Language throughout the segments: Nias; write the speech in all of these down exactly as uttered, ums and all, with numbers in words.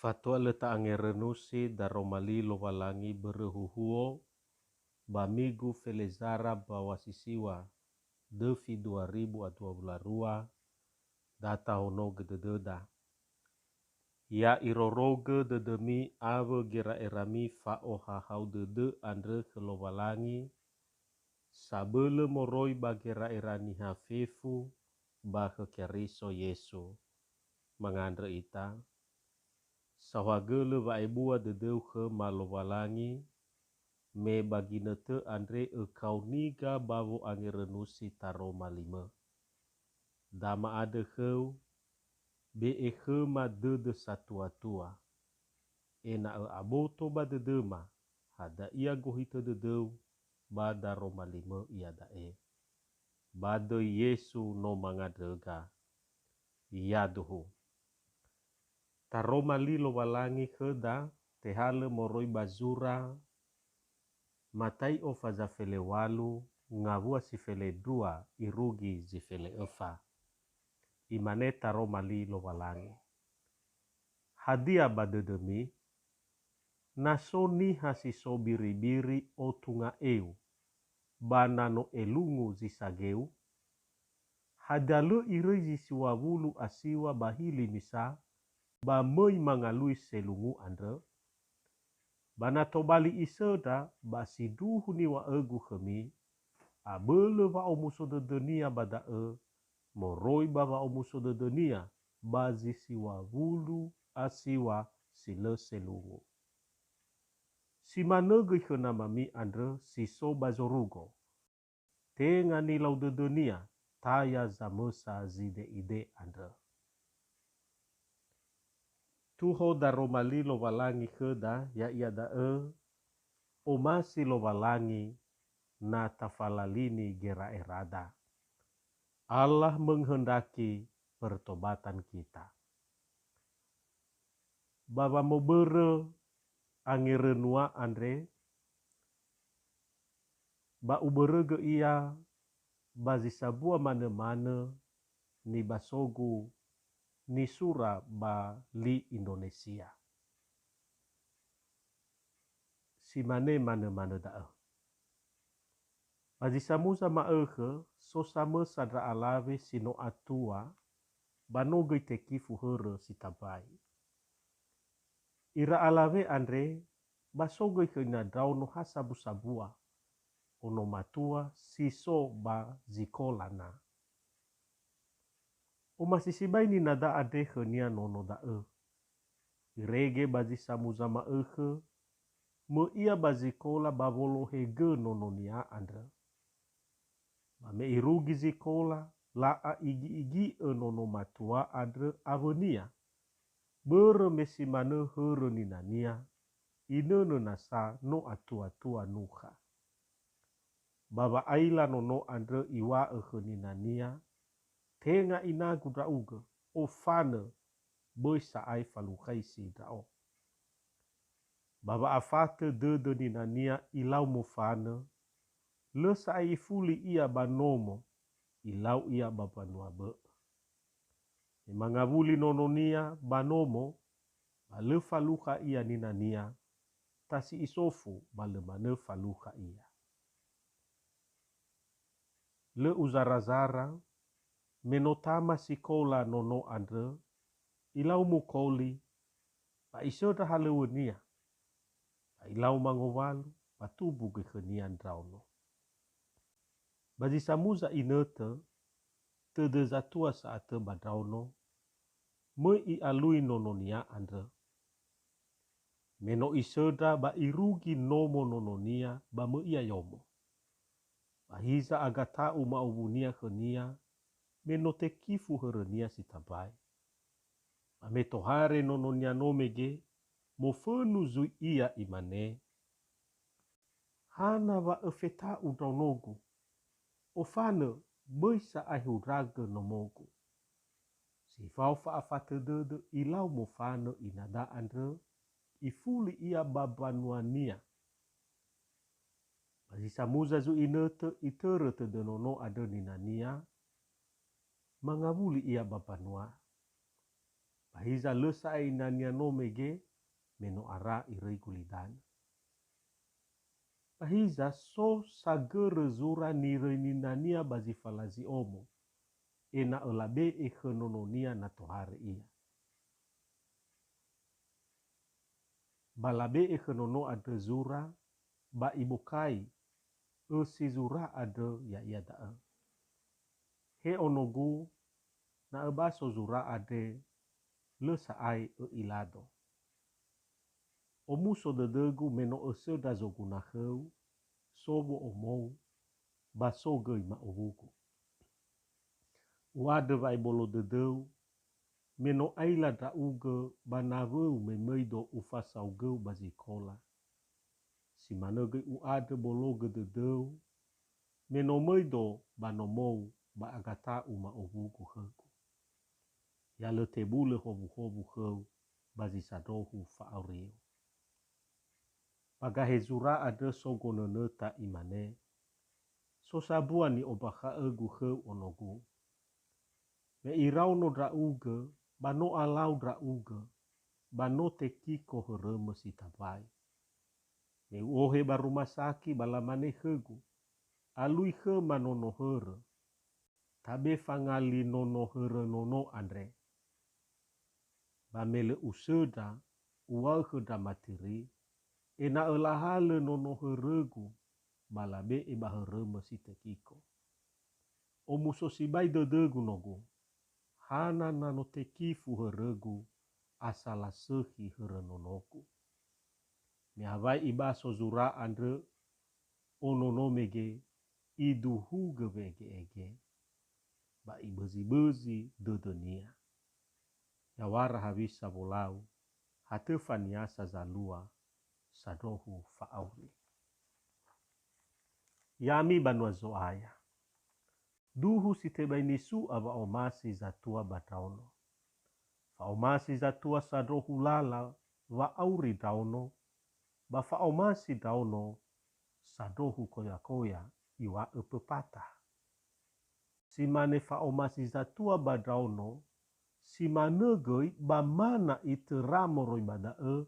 Fatua lö ta'angerönusi daroma li Lowalangi börö huhuo ba migu felezara ba wasisiwa döfi dua ribu a dua wulu a rua, da tahonogö dödöda. Ya irorogö dödömi awö gera'erami fa'ohahau dödö andrö khö Lowalangi, sabölö moroi ba gera'era niha fefu ba khö Keriso Yesu. Mangandrö ita, saohagölö wa'ebua dödöu khöma Lowalangi, me ba ginötö andre ökaoniga ba wo'angerönusi taroma limö. Da ma'andrö khöu, be'e khöma dödö satuatua, ena'ö aboto ba dödöma hadia gohitö dödöu ba daroma limö iada'e. Ba döi Yesu no mangandröga. Yaduhu. Taroma li Lowalangi khöda, tehalö moroi ba zura Matai'o faza fele walu, ngawua si fele ndrua irugi zi fele öfa. Imane taroma li Lowalangi, "Hadia ba dödömi? Na so niha si so biribiri otu nga'eu, ba na no elungu zi sageu? Hadia lö iröi zi siwa wulu a siwa ba hili misa, ba möi mangalui selungu andrö? Ba na tobali isöndra ba sindruhu niŵa'ögu khömi, abölö wa'omuso dödönia ba da'ö, moroi ba wa'omuso dödönia ba zi siŵa wulu a siŵa si lö selungu. Si manö göi khö namami andrö si so ba zorugo. Tenga nilau dödönia taya zamösa zide'ide andrö." Tuho daroma li Lowalangi khöda, ya'ia da'ö, omasi Lowalangi na tafalalini gera'erada. Allah menghendaki pertobatan kita. Ba wamobörö angerönua andre, ba ubörögö ia ba zi sambua manö-manö nibasogu nisura ba li Indonesia. Si mane manö-manö da'ö. Ba zi samuza ma'ökhö, so samösa ndra alawe si no atua, ba no göi tekifu hörö si tambai. Ira alawe andre, ba so göi khö ina ndraono ha sabu-sabua, ono matua si so ba zikola na. Omasi sibai ninada andre khönia nono da'ö. Irege ba zi samuza ma'ökhö, möi ia ba zikola ba wolohe gö nononia andrö. Ba me irugi zikola, la'a igi'igi'ö nono matua andrö awönia, börö me si manö hörö ninania, inönö nasa no atua-tua nukha. Ba wa'aila nono andrö iŵa'ö khö ninania, "Tenga inagu ndra'ugö, ofanö, böi sa'ae falukhaisi ndra'o." Ba wa'afatö dödö ninania ilau mofanö, lö sa'ae ifuli ia ba nomo, ilau ia ba mbanua bö'ö. Me mangawuli nononia ba nomo, ba lö falukha ia ninania, tasi isofu ba lö manö falukha ia. Lö uzara-zara, me no tama sikola nono andrö, ilau mukoli, ba isöndra halöŵönia, ba ilau mangowalu, ba tumbu göi khönia ndraono. Ba zi samuza inötö, tödö zatua sa'atö ba ndraono, möi i'alui nononia andrö. Me no isöndra ba irugi nomo nononia ba möi ia yomo. Ba hiza agata'u ma'owunia khönia, me no tekifu hörönia si tambai. Ba me tohare nononia no mege, mofönu zui ia imane, "Hana wa öfeta'u ndraonogu? Ofanö, böi sa'ae hundragö nomogu." Si fao fa'afatö dödö ilau mofanö inada andrö, ifuli ia ba mbanuania. Ba zi samuza zui inötö itörö tödö nono andrö ninania, mangawuli ia ba mbanua. Ba hiza lö sa'ae inania no mege, me no ara iröi gulidanö. Ba hiza so sagörö zura niröi ninania ba zi falazi omo, ena'ö labe'e khö nononia na tohare ia. Ba labe'e khö nono andrö zura, ba ibokai ösi zura andrö ya'ia da'ö. He onogu, na öbaso zura andre, lö sa'ae ö'ilado. Omuso dödögu me no ösöndra zoguna khöu, so wo'omou, ba so göi ma'owugu. U'andrö wa'ebolo dödöu, me no aila ndra'ugö ba nawöu me möido ufasaugöu ba zikola. Si manö göi u'andrö bologö dödöu, me no möido ba nomou ba agata'u ma'owugu khögu. Ya lö tebulö howuhowu khöu ba zi sandrohu fa'auriu. Ba gahe zura andrö so gonönöta imane, so sambua ni'ombakha'ögu khöu onogu. Me iraono ndra'ugö, ba no alau ndra'ugö, ba no Tekiko hörömö si tambai. Me u'ohe ba rumah sakit ba lamane khögu, "Alui khöma nono hörö. Tabe fangali nono hörö nono andre." Ba me lö usöndra, uŵa'ö khö ndra matiri, ena'ö lahalö nono hörögu, ba labe'e ba hörömö si Tekiko. Omuso sibai dödögu nogu, hana na no tekifu hörögu, asala sökhi hörö nonogu. Me awai ibaso zura andrö, onono mege, iduhugö we'ege'ege, ba ibözi-bözi dödönia. Ya'wara hawisa wolau, ha tö faniasa zalua sandrohu fa'auri. Ya'ami banua Zo'aya. Duhu si tebai nisu'a wa'omasi zatua ba ndraono. Fa'omasi zatua sandrohu lala wa'auri ndraono, ba fa'omasi ndraono sandrohu koya-koya iŵa'ö pöpata. Si mane fa'omasi zatua ba ndraono, si manö göi ba ma na'i töra moroi ba da'ö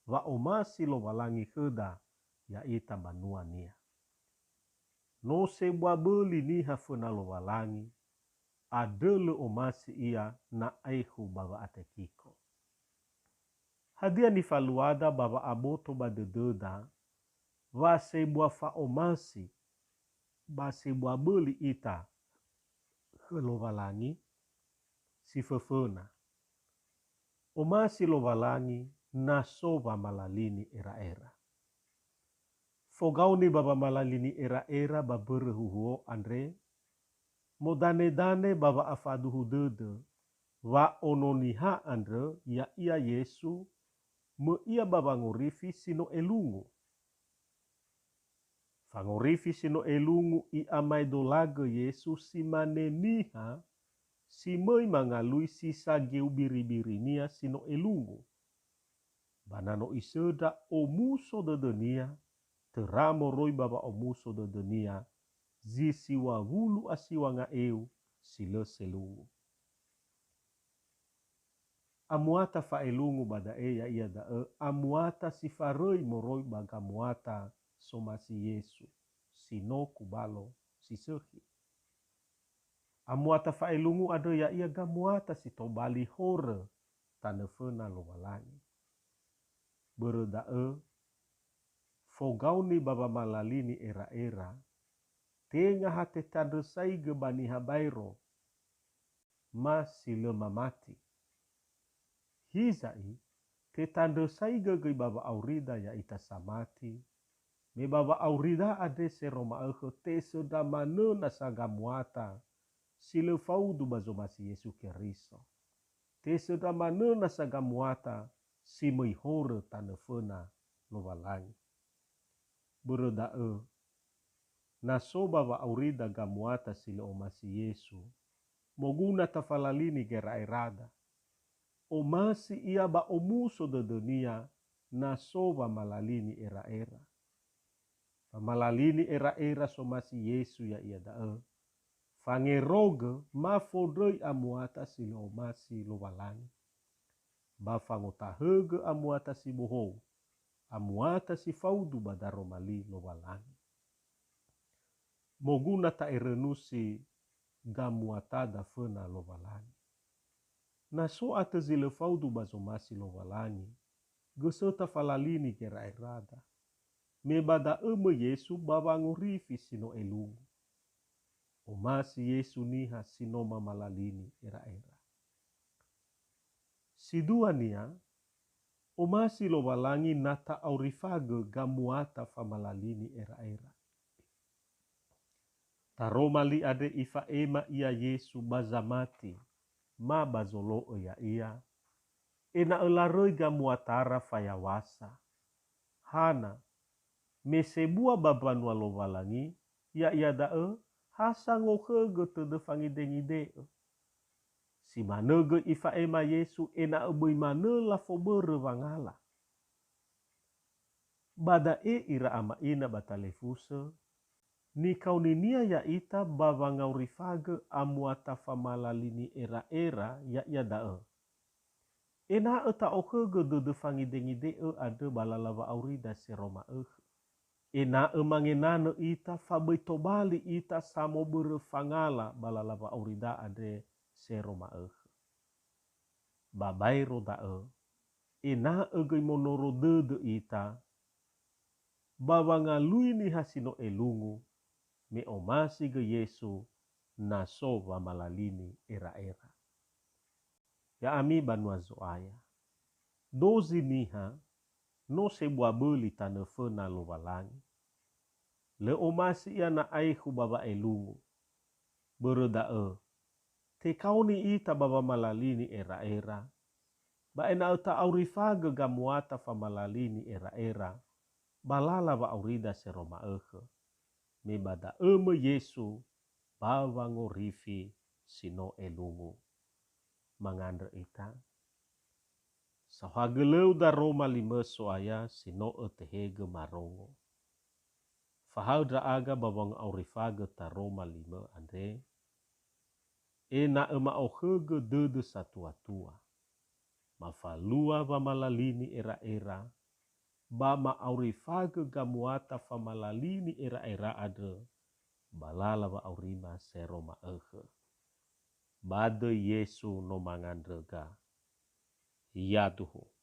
wa'omasi Lowalangi khöda, ya'ita banua-Nia. No sebua böli niha föna Lowalangi, andrö lö omasi ia na aekhu ba wa'atekiko. Hadia nifaluada ba wa'aboto ba dödöda, wa sebua fa'omasi, ba sebua böli ita khö Lowalangi? Si föföna, omasi Lowalangi na so wamalalini era'era. Fogaoni ba wamalalini era'era ba mbörö huhuo andre, modane-dane ba wa'afaduhu dödö, wa Ono Niha andrö, ya'ia Yesu, möi ia ba wangorifi si no elungu. Fangorifi si no elungu i'amaedolagö Yesu si mane niha si möi mangalui si sageu biri-birinia si no elungu. Ba na no isöndra omuso dödönia, töra moroi ba wa'omuso dödönia, zi siŵa wulu a siŵa nga'eu si lö selungu. Amuata fa'elungu ba da'e ya'ia da'ö amuata si faröi moroi ba gamuata somasi Yesu, si no kubalo si sökhi. Amuata fa'elungu andrö ya'ia gamuata si tobali horö tanö föna Lowalangi. Börö da'ö, fogaoni ba wamalalini era'era, tenga ha tetandrösaigö ba niha baero, ma si lö mamati. Hiza'i, tetandrösaigö göi ba wa'aurida ya'ita samati, me ba wa'aurida andre sero ma'ökhö tesöndra manö nasa gamuata si lö faudu ba zomasi Yesu Keriso. Tesöndra manö nasa gamuata si möi horö tanö föna Lowalangi. Börö da'ö, na so ba wa'aurida gamuata si lö omasi Yesu, moguna tafalalini gera'erada. Omasi ia ba omuso dödönia na so wamalalini era'era. Famalalini era'era somasi Yesu ya'ia da'ö, fangerogö ma fondröi amuata si lö omasi Lowalangi. ba fangotahögö amuata si bohou, amuata si faudu ba daroma li Lowalangi. Moguna ta'erönusi gamuatada föna Lowalangi. Na so atö zi lö faudu ba zomasi Lowalangi, gösöta falalini gera'erada, me ba da'ö möi Yesu ba wangorifi si no elungu. Omasi Yesu niha si no mamalalini era'era. Si duania, omasi Lowalangi na ta'aurifagö gamuata famalalini era'era. Taroma li andre ifa'ema ia Yesu ba zamati, ma ba zolo'ö ya'ia, ena'ö laröi gamuatara fayaw̃asa. Hana, me sebua ba mbanua Lowalangi, ya'ia da'ö ha sangokhögö tödö fangidengide'ö. Si manö göi ifa'ema Yesu ena'ö böi manö lafobörö wangala. Ba da'e ira ama ina ba talifusö, nikaoninia ya'ita ba wangaurifagö amuata famalalini era'era, ya'ia da'ö: Ena'ö ta'okhögö dödö fangidengide'ö andrö ba lala wa'aurida seroma ökhö. Ena'ö mangenanö ita, fa böi tobali ita samobörö fangala ba lala wa'aurida andre seroma ökhö. Ba baero da'ö, ena'ö göi monoro dödö ita, ba wangalui niha si no elungu, me omasi göi Yesu na so wamalalini era'era. Ya'ami banua Zo'aya, dozi niha no sebua böli tanö föna Lowalangi. Lö omasi ia na aekhu ba wa'elungu. Börö da'ö, tekaoni ita ba wamalalini era'era, ba ena'ö ta'aurifagö gamuata famalalini era'era ba lala wa'aurida seroma ökhö, me ba da'ö möi Yesu ba wangorifi si no elungu. Mangandrö ita. Saohagölöu daroma limö So'aya si no ötehegö marongo. Fahaö ndra'aga ba wanga'aurifagö taroma limö andre, ena'ö ma'okhögö dödö satuatua, mafalua wamalalini era'era, ba ma'aurifagö gamuata famalalini era'era andrö ba lala wa'aurima seroma ökhö. Ba döi Yesu no mangandröga. Yaduhu.